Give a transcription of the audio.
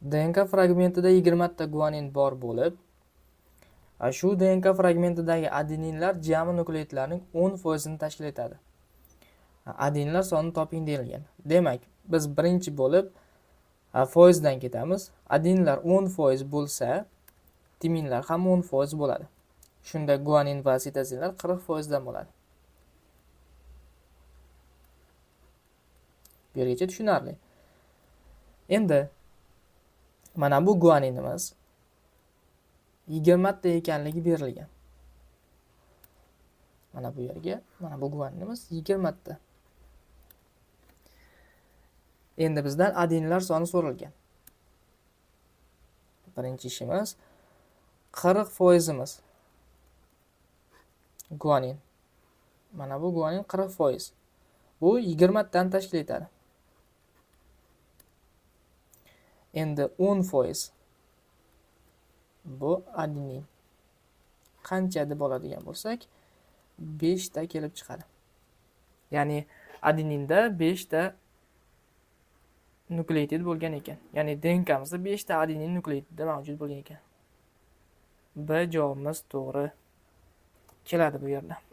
DNK fragmentida 20 ta guanin bor bo'lib, shu DNK fragmentidagi adeninlar jami nukleotidlarning 10% tashkil etadi. Adeninlar sonini toping deyilgan. Demak, biz birinchi bo'lib foizdan ketamiz. Adeninlar 10% bo'lsa, timinlar ham 10% bo'ladi. Shunda guanin va sitozinlar 40% dan bo'ladi. Bu yergacha tushunarli. Endi mana bu guaninimiz 20 ta ekanligi berilgan. Mana bu yerga, mana bu guaninimiz 20 ta. Endi bizdan adeninlar soni so'ralgan. Birinchi ishimiz 40%imiz guanin. Mana bu guanin 40%. Bu 20 tani tashkil etadi. Endi 10% bu adenin. Qancha deb oladigan bo'lsak, 5 ta kelib chiqadi. Ya'ni adeninda 5 ta nukleotid bo'lgan ekan. Ya'ni DNKmizda 5 ta adenin nukleotidi mavjud bo'lgan ekan. B javobimiz to'g'ri keladi bu yerda.